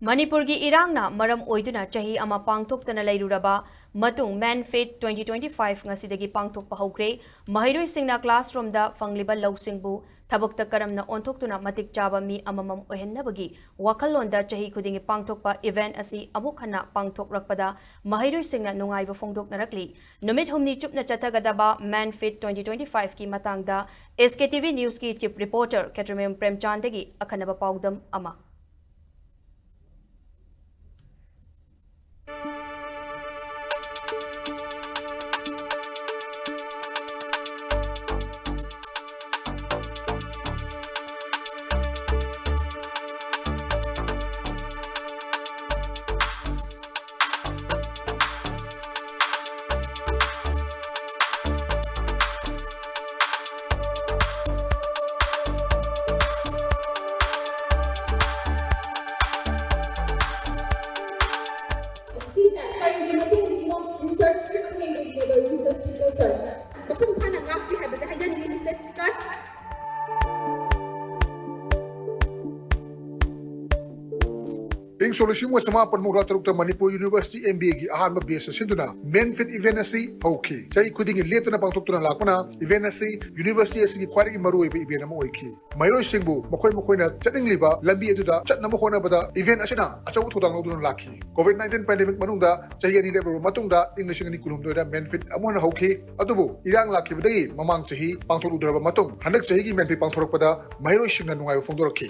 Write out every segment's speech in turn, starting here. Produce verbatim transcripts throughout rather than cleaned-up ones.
ꯃꯅꯤꯄꯨꯔꯒꯤ ꯏꯔꯥꯡꯅ ꯃꯔꯝ ꯑꯣꯏꯗꯨꯅ ꯆꯍꯤ ꯑꯃ ꯄꯥꯡꯊꯣꯛꯇꯅ ꯂꯩꯔꯨꯔꯕ ꯃꯇꯨꯡ MANFIT twenty twenty-five ꯉꯁꯤꯗꯒꯤ ꯄꯥꯡꯊꯣꯛꯄ ꯍꯧꯈ꯭ꯔꯦ꯫ ꯃꯍꯩꯔꯣꯏꯁꯤꯡꯅ classroomꯗ ꯐꯪꯂꯤꯕ ꯂꯧꯁꯤꯡꯕꯨ ꯊꯕꯛꯇ ꯀꯔꯝꯅ ꯑꯣꯟꯊꯣꯛꯇꯨꯅ ꯃꯇꯤꯛ ꯆꯥꯕ ꯃꯤ ꯑꯃꯃꯝ ꯑꯣꯏꯍꯟꯅꯕꯒꯤ ꯋꯥꯈꯜꯂꯣꯟꯗ ꯆꯍꯤ ꯈꯨꯗꯤꯡꯒꯤ ꯄꯥꯡꯊꯣꯛꯄ event ꯑꯁꯤ ꯑꯃꯨꯛ ꯍꯟꯅ ꯄꯥꯡꯊꯣꯛꯂꯛꯄꯗ ꯃꯍꯩꯔꯣꯏꯁꯤꯡꯅ ꯅꯨꯡꯉꯥꯏꯕ ꯐꯣꯡꯗꯣꯛꯅꯔꯛꯂꯤ꯫ ꯅꯨꯃꯤꯠ ꯍꯨꯝꯅꯤ ꯆꯨꯞꯅ ꯆꯠꯊꯒꯗꯕ MANFIT twenty twenty-fiveꯀꯤ ꯃꯇꯥꯡꯗ SKTV Newsꯀꯤ chief reporter ꯈꯦꯇ꯭ꯔꯤꯃꯌꯨꯝ ꯄ꯭ꯔꯦꯝꯆꯥꯟꯗꯒꯤ ꯑꯈꯟꯅꯕ ꯄꯥꯎꯗꯝ ꯑꯃ꯫ ꯁꯤꯁꯦ ꯀꯔꯤꯒꯤ ꯃꯇꯦꯡꯗꯒꯤꯅꯣ? Researchꯀꯤ ꯃꯇꯦꯡꯗꯒꯤꯅꯦꯕ, Mister Speaker, sir꯫ ꯃꯄꯨꯡ ꯐꯥꯅ ꯉꯥꯛꯄꯤ ꯍꯥꯏꯕꯁꯦ ꯍꯥꯏꯖꯅꯤꯡꯉꯤ, Mister Speaker꯫ ꯏꯪ ꯁꯣꯛ ꯂꯤꯁꯤꯡ ꯑꯃꯒ ꯆꯃꯥꯄꯟ ꯃꯧꯗ꯭ꯔꯥ ꯇꯔꯨꯛꯇ ꯃꯅꯤꯄꯨꯔ University MBAꯒꯤ ꯑꯍꯥꯟꯕ batch ꯁꯤꯟꯗꯨꯅ MANFIT event ꯑꯁꯤ ꯍꯧꯈꯤ꯫ ꯆꯍꯤ ꯈꯨꯗꯤꯡꯒꯤ ꯂꯦꯞꯇꯅ ꯄꯥꯡꯊꯣꯛꯇꯨꯅ ꯂꯥꯛꯄꯅ event ꯑꯁꯤ university ꯑꯁꯤꯒꯤ ꯈ꯭ꯋꯥꯏꯗꯒꯤ ꯃꯔꯨꯑꯣꯏꯕ event ꯑꯃ ꯑꯣꯏꯈꯤ꯫ ꯃꯍꯩꯔꯣꯏꯁꯤꯡꯕꯨ ꯃꯈꯣꯏ ꯃꯈꯣꯏꯅ ꯆꯠꯅꯤꯡꯂꯤꯕ ꯂꯝꯕꯤ ꯑꯗꯨꯗ ꯆꯠꯅꯕ ꯍꯣꯠꯅꯕꯗ event ꯑꯁꯤꯅ ꯑꯆꯧꯕ ꯊꯧꯗꯥꯡ ꯂꯧꯗꯨꯅ ꯂꯥꯛꯈꯤ꯫ COVID nineteen pandemic ꯃꯅꯨꯡꯗ ꯆꯍꯤ ꯑꯅꯤ ꯂꯦꯞꯂꯕ ꯃꯇꯨꯡꯗ ꯏꯪ ꯂꯤꯁꯤꯡ ꯑꯅꯤ ꯀꯨꯟꯍꯨꯝꯗꯣꯏꯗ MANFIT ꯑꯃꯨꯛ ꯍꯟꯅ ꯍꯧꯈꯤ꯫ ꯑꯗꯨꯕꯨ ꯏꯔꯥꯡ ꯂꯥꯛꯈꯤꯕꯗꯒꯤ ꯃꯃꯥꯡ ꯆꯍꯤ ꯄꯥꯡꯊꯣꯛꯂꯨꯗ꯭ꯔꯕ ꯃꯇꯨꯡ ꯍꯟꯗꯛ ꯆꯍꯤꯒꯤ MANFIT ꯄꯥꯡꯊꯣꯔꯛꯄꯗ ꯃꯍꯩꯔꯣꯏꯁꯤꯡꯅ ꯅꯨꯡꯉꯥꯏꯕ ꯐꯣꯡꯗꯣꯔꯛꯈꯤ꯫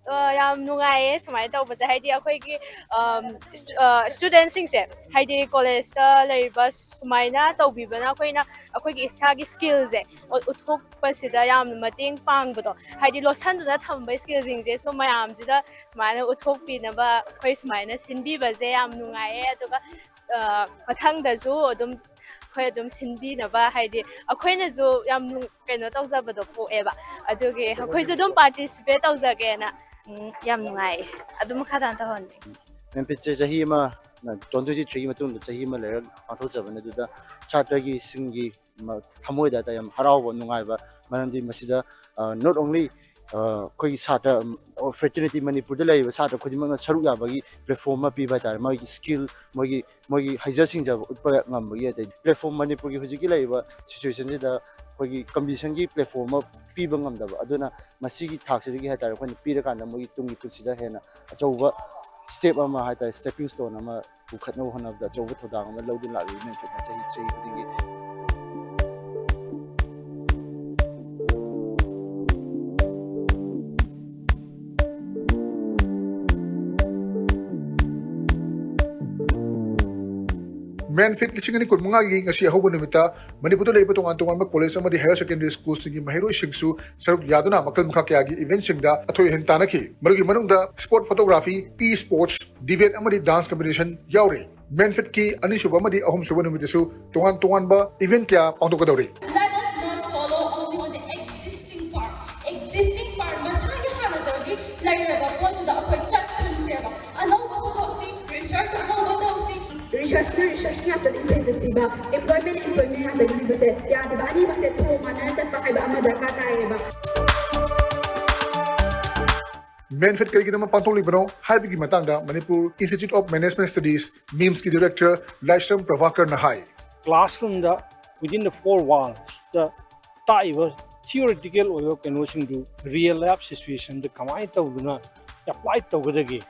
ꯑ, ꯌꯥꯝ ꯅꯨꯡꯉꯥꯏꯌꯦ ꯁꯨꯃꯥꯏꯅ ꯇꯧꯕꯁꯦ, ꯍꯥꯏꯗꯤ ꯑꯩꯈꯣꯏꯒꯤ, ꯑꯝ, ꯏꯁ-, ꯑ, studentꯁꯤꯡꯁꯦ, ꯍꯥꯏꯗꯤ collegeꯇ ꯂꯩꯔꯤꯕ ꯁꯨꯃꯥꯏꯅ ꯇꯧꯕꯤꯕꯅ ꯑꯩꯈꯣꯏꯅ ꯑꯩꯈꯣꯏꯒꯤ ꯏꯁꯥꯒꯤ skillꯁꯦ ꯎ-, ꯎꯠꯊꯣꯛꯄꯁꯤꯗ ꯌꯥꯝꯅ ꯃꯇꯦꯡ ꯄꯥꯡꯕꯗꯣ, ꯍꯥꯏꯗꯤ ꯂꯣꯠꯁꯟꯗꯨꯅ ꯊꯝꯕ skillꯁꯤꯡꯁꯦ ꯁꯨꯝ ꯃꯌꯥꯝꯁꯤꯗ ꯁꯨꯃꯥꯏꯅ ꯎꯠꯊꯣꯛꯄꯤꯅꯕ ꯑꯩꯈꯣꯏ ꯁꯨꯃꯥꯏꯅ ꯁꯤꯟꯕꯤꯕꯁꯦ ꯌꯥꯝ ꯅꯨꯡꯉꯥꯏꯌꯦ꯫ ꯑꯗꯨꯒ, ꯑ, ꯃꯊꯪꯗꯁꯨ ꯑꯗꯨꯝ ꯑꯩꯈꯣꯏ ꯑꯗꯨꯝ ꯁꯤꯟꯕꯤꯅꯕ, ꯍꯥꯏꯗꯤ ꯑꯩꯈꯣꯏꯅꯁꯨ ꯌꯥꯝ ꯅꯨꯡ-, ꯀꯩꯅꯣ ꯇꯧꯖꯕꯗꯣ ꯄꯣꯛꯑꯦꯕ꯫ ꯑꯗꯨꯒꯤ ꯑꯩꯈꯣꯏꯁꯨ ꯑꯗꯨꯝ participate ꯇꯧꯖꯒꯦꯅ꯫ ꯎꯝ, ꯌꯥꯝ ꯅꯨꯡꯉꯥꯏꯌꯦ꯫ ꯑꯗꯨꯝ ꯃꯈꯥ ꯇꯥꯅ ꯇꯧꯍꯟꯕꯤꯌꯨ꯫ MANFITꯁꯦ ꯆꯍꯤ ꯑꯃ, two thousand twenty-three ꯃꯇꯨꯡꯗ ꯆꯍꯤ ꯑꯃ ꯂꯩꯔꯒ ꯄꯥꯡꯊꯣꯛꯆꯕꯅꯦ꯫ ꯑꯗꯨꯗ ꯁꯥꯇ꯭ꯔꯒꯤ, ꯁꯤꯡꯒꯤ ꯃ-, ꯊꯃꯣꯏꯗ ꯍꯥꯏꯇꯥꯔꯦ ꯌꯥꯝ ꯍꯔꯥꯎꯕ, ꯅꯨꯡꯉꯥꯏꯕ, ꯃꯔꯝꯗꯤ ꯃꯁꯤꯗ, ꯑ, not only ꯑꯩꯈꯣꯏꯒꯤ ꯁꯥꯇ꯭ꯔ, ꯐ꯭ꯔꯦꯇꯔꯅꯤꯇꯤ, ꯃꯅꯤꯄꯨꯔꯗ ꯂꯩꯔꯤꯕ ꯁꯥꯇ꯭ꯔ ꯈꯨꯗꯤꯡꯃꯛꯅ ꯁꯔꯨꯛ ꯌꯥꯕꯒꯤ ꯄ꯭ꯂꯦꯠꯐꯣꯝ ꯑꯃ ꯄꯤꯕ ꯍꯥꯏꯇꯥꯔꯦ꯫ ꯃꯣꯏꯒꯤ ꯁ꯭ꯀꯤꯜ, ꯃꯣꯏꯒꯤ ꯃꯣꯏꯒꯤ ꯍꯩꯖ ꯁꯤꯡꯖꯕ ꯎꯠꯄ ꯉꯝꯕꯒꯤ, ꯑꯗꯩ ꯄ꯭ꯂꯦꯠꯐꯣꯝ, ꯃꯅꯤꯄꯨꯔꯒꯤ ꯍꯧꯖꯤꯛꯀꯤ ꯂꯩꯔꯤꯕ ꯁꯤꯆꯨꯋꯦꯁꯟꯁꯤꯗ ꯑꯩꯈꯣꯏꯒꯤ ꯀꯝꯄꯤꯇꯤꯁꯟꯒꯤ ꯄ꯭ꯂꯦꯠꯐꯣꯝ ꯑꯃ ꯄꯤꯕ ꯉꯝꯗꯕ, ꯑꯗꯨꯅ ꯃꯁꯤꯒꯤ ꯊꯥꯛꯁꯤꯗꯒꯤ ꯍꯥꯏꯇꯥꯔꯦ, ꯑꯩꯈꯣꯏꯅ ꯄꯤꯔꯀꯥꯟꯗ ꯃꯣꯏꯒꯤ ꯇꯨꯡꯒꯤ ꯄꯨꯟꯁꯤꯗ ꯍꯦꯟꯅ ꯑꯆꯧꯕ ꯁ꯭ꯇꯦꯞ ꯑꯃ ꯍꯥꯏꯇꯥꯔꯦ, ꯁ꯭ꯇꯦꯄꯤꯡ ꯁ꯭ꯇꯣꯟ ꯑꯃ ꯄꯨꯈꯠꯅꯕ ꯍꯣꯠꯅꯕꯗ ꯑꯆꯧꯕ ꯊꯧꯗꯥꯡ ꯑꯃ ꯂꯧꯗꯨꯅ ꯂꯥꯛꯂꯤꯕ ꯃꯦꯟꯐꯤꯠꯅ ꯆꯍꯤ ꯆꯍꯤ ꯈꯨꯗꯤꯡꯒꯤ꯫ ꯃꯦꯟꯐꯤꯠ ꯂꯤꯁꯤꯡ ꯑꯅꯤ ꯀꯨꯟꯃꯉꯥꯒꯤ ꯉꯁꯤ ꯑꯍꯧꯕ ꯅꯨꯃꯤꯠꯇ ꯃꯅꯤꯄꯨꯔꯗ ꯂꯩꯔꯤꯕ ꯇꯣꯉꯥꯟ ꯇꯣꯉꯥꯟꯕ ꯀꯣꯂꯦꯖ ꯑꯃꯗꯤ ꯍꯥꯌꯔ ꯁꯦꯀꯦꯟꯗꯔꯤ ꯁ꯭ꯀꯨꯜꯁꯤꯡꯒꯤ ꯃꯍꯩꯔꯣꯏꯁꯤꯡꯁꯨ ꯁꯔꯨꯛ ꯌꯥꯗꯨꯅ ꯃꯈꯜ ꯃꯈꯥ ꯀꯌꯥꯒꯤ ꯏꯚꯦꯟꯠꯁꯤꯡꯗ ꯑꯊꯣꯏ ꯑꯍꯦꯟ ꯇꯥꯟꯅꯈꯤ꯫ ꯃꯗꯨꯒꯤ ꯃꯅꯨꯡꯗ sport photography, E sports, debate ꯑꯃꯗꯤ ꯗꯥꯟꯁ ꯀꯝꯄꯤꯇꯤꯁꯟ ꯌꯥꯎꯔꯤ꯫ ꯃꯦꯟꯐꯤꯠꯀꯤ ꯑꯅꯤꯁꯨꯕ ꯑꯃꯗꯤ ꯑꯍꯨꯝꯁꯨꯕ ꯅꯨꯃꯤꯠꯇꯁꯨ ꯇꯣꯉꯥꯟ ꯇꯣꯉꯥꯟꯕ ꯏꯚꯦꯟꯠ ꯀꯌꯥ ꯄꯥꯡꯊꯣꯛꯀꯗꯧꯔꯤ꯫ Let us not follow only on the existing part. Existing part ꯃꯁꯥꯒꯤ ꯍꯥꯟꯅꯗꯒꯤ ꯂꯩꯔꯕ ꯄꯣꯠꯇꯨꯗ ꯑꯩꯈꯣꯏ ꯆꯠꯍꯟꯁꯦꯕ꯫ ꯑꯅꯧꯕ ꯄꯨꯊꯣꯛꯁꯤ, ꯔꯤꯁꯔꯆ ꯑꯅꯧꯕ ꯇꯧꯁꯤ꯫ ꯔꯤꯁꯔꯆꯅ ꯔꯤꯁꯔꯆ ꯉꯥꯛꯇꯗ ꯏꯝꯐꯦꯁꯤꯁ ꯄꯤꯕ, ꯑꯦꯝꯄ꯭ꯂꯣꯏꯃꯦꯟ ꯑꯦꯝꯄ꯭ꯂꯣꯏꯃꯦꯟ ꯉꯥꯛꯇꯗ ꯄꯤꯕꯁꯦ ꯌꯥꯗꯦꯕ꯫ ꯑꯅꯤꯃꯛꯁꯦ ꯊꯣꯡ ꯃꯥꯟꯅꯅ ꯆꯠꯄ ꯍꯥꯏꯕ ꯑꯃ ꯗꯔꯀꯥꯔ ꯇꯥꯏꯌꯦꯕ꯫ ꯃꯦꯟꯐꯤꯠ ꯀꯔꯤꯒꯤꯗꯃꯛ ꯄꯥꯡꯊꯣꯛꯂꯤꯕꯅꯣ ꯍꯥꯏꯕꯒꯤ ꯃꯇꯥꯡꯗ Manipur institute of management studies, ꯃꯤꯝꯁꯀꯤ ꯗꯤꯔꯦꯛꯇꯔ ꯂꯥꯏꯁ꯭ꯔꯝ ꯄ꯭ꯔꯚꯥꯀꯔꯅ ꯍꯥꯏ꯫ Classroomꯗ, within the four wallsꯇ ꯇꯥꯛꯏꯕ theoretical ꯑꯣꯏꯕ ꯀꯩꯅꯣꯁꯤꯡꯗꯨ real life situationꯗ ꯀꯃꯥꯏꯅ ꯇꯧꯗꯨꯅ apply ꯇꯧꯒꯗꯒꯦ,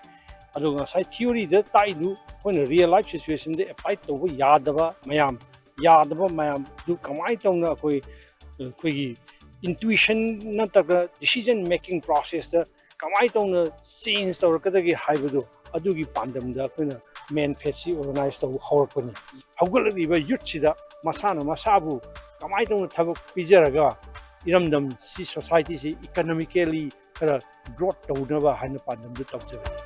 ꯑꯗꯨꯒ ꯉꯁꯥꯏ theoryꯗ ꯇꯥꯛꯏꯗꯨ ꯑꯩꯈꯣꯏꯅ real life situationꯗ apply ꯇꯧꯕ ꯌꯥꯗꯕ ꯃꯌꯥꯝ, ꯌꯥꯗꯕ ꯃꯌꯥꯝꯗꯨ ꯀꯃꯥꯏꯅ ꯇꯧꯅ ꯑꯩꯈꯣꯏ, ꯑꯩꯈꯣꯏꯒꯤ intuition ꯅꯠꯇ꯭ꯔꯒ decision making processꯇ ꯀꯃꯥꯏꯅ ꯇꯧꯅ change ꯇꯧꯔꯛꯀꯗꯒꯦ ꯍꯥꯏꯕꯗꯨ, ꯑꯗꯨꯒꯤ ꯄꯥꯟꯗꯝꯗ ꯑꯩꯈꯣꯏꯅ ꯃꯦꯟꯐꯤꯠꯁꯤ organize ꯇꯧꯕ ꯍꯧꯔꯛꯄꯅꯤ꯫ ꯍꯧꯒꯠꯂꯛꯂꯤꯕ youthꯁꯤꯗ ꯃꯁꯥꯅ ꯃꯁꯥꯕꯨ ꯀꯃꯥꯏꯅ ꯇꯧꯅ ꯊꯕꯛ ꯄꯤꯖꯔꯒ ꯏꯔꯝꯗꯝꯁꯤ, societyꯁꯤ economically ꯈꯔ growth ꯇꯧꯅꯕ ꯍꯥꯏꯅ ꯄꯥꯟꯗꯝꯗ ꯇꯧꯖꯕꯅꯤ꯫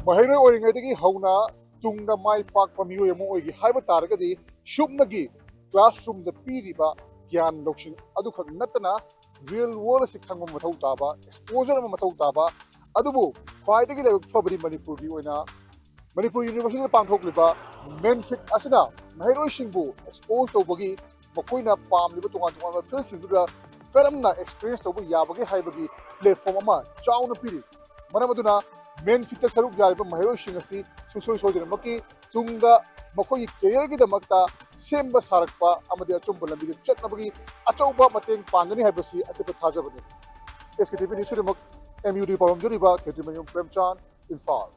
ꯃꯍꯩꯔꯣꯏ ꯑꯣꯏꯔꯤꯉꯩꯗꯒꯤ ꯍꯧꯅ ꯇꯨꯡꯗ ꯃꯥꯏ ꯄꯥꯛꯄ ꯃꯤꯑꯣꯏ ꯑꯃ ꯑꯣꯏꯒꯦ ꯍꯥꯏꯕ ꯇꯥꯔꯒꯗꯤ ꯁꯨꯞꯅꯒꯤ classroomꯗ ꯄꯤꯔꯤꯕ ꯒ꯭ꯌꯥꯟ ꯂꯧꯁꯤꯡ ꯑꯗꯨꯈꯛ ꯅꯠꯇꯅ real world ꯑꯁꯤ ꯈꯪꯕ ꯃꯊꯧ ꯇꯥꯕ, exposure ꯑꯃ ꯃꯊꯧ ꯇꯥꯕ꯫ ꯑꯗꯨꯕꯨ ꯈ꯭ꯋꯥꯏꯗꯒꯤ ꯂꯥꯏꯕꯛ ꯐꯕꯗꯤ ꯃꯅꯤꯄꯨꯔꯒꯤ ꯑꯣꯏꯅ ꯃꯅꯤꯄꯨꯔ Universityꯗ ꯄꯥꯡꯊꯣꯛꯂꯤꯕ MEnFit ꯑꯁꯤꯅ ꯃꯍꯩꯔꯣꯏꯁꯤꯡꯕꯨ expose ꯇꯧꯕꯒꯤ, ꯃꯈꯣꯏꯅ ꯄꯥꯝꯂꯤꯕ ꯇꯣꯉꯥꯟ ꯇꯣꯉꯥꯟꯕ fieldꯁꯤꯡꯗꯨꯗ ꯀꯔꯝꯅ experience ꯇꯧꯕ ꯌꯥꯕꯒꯦ ꯍꯥꯏꯕꯒꯤ platform ꯑꯃ ꯆꯥꯎꯅ ꯄꯤꯔꯤ꯫ ꯃꯔꯝ ꯑꯗꯨꯅ MEnFitꯇ ꯁꯔꯨꯛ ꯌꯥꯔꯤꯕ ꯃꯍꯩꯔꯣꯏꯁꯤꯡ ꯑꯁꯤ ꯁꯨꯡꯁꯣꯏ ꯁꯣꯏꯗꯅꯃꯛꯀꯤ ꯇꯨꯡꯗ ꯃꯈꯣꯏꯒꯤ careerꯒꯤꯗꯃꯛꯇ ꯁꯦꯝꯕ ꯁꯥꯔꯛꯄ ꯑꯃꯗꯤ ꯑꯆꯨꯝꯕ ꯂꯝꯕꯤꯗ ꯆꯠꯅꯕꯒꯤ ꯑꯆꯧꯕ ꯃꯇꯦꯡ ꯄꯥꯡꯒꯅꯤ ꯍꯥꯏꯕꯁꯤ ꯑꯆꯦꯠꯄ ꯊꯥꯖꯕꯅꯤ꯫ SKTV Newsꯀꯤꯗꯃꯛ MUꯗꯒꯤ ꯄꯥꯎꯗꯝꯖꯔꯤꯕ ꯈꯦꯇ꯭ꯔꯤꯃꯌꯨꯝ ꯄ꯭ꯔꯦꯝꯆꯥꯟ, ꯏꯝꯐꯥꯜ꯫